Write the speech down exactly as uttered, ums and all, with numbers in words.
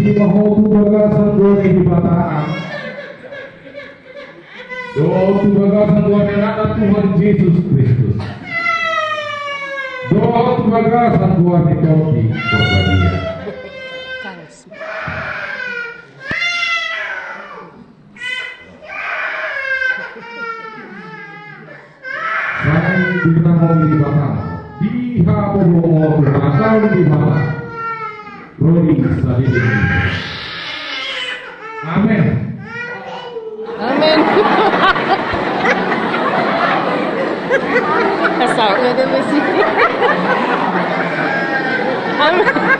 Di ma ho tu bagasan goar ni Debata, dohot tu bagasan goar ni Anakna Tuhan Jesus Kristus, dohot tu bagasan goar ni Tondi Porbadia. Sai diberkati Debata, dihapobohon Debata, Debata. Rodi sadidin. Amen. Amen. Asal ada masih. Amen.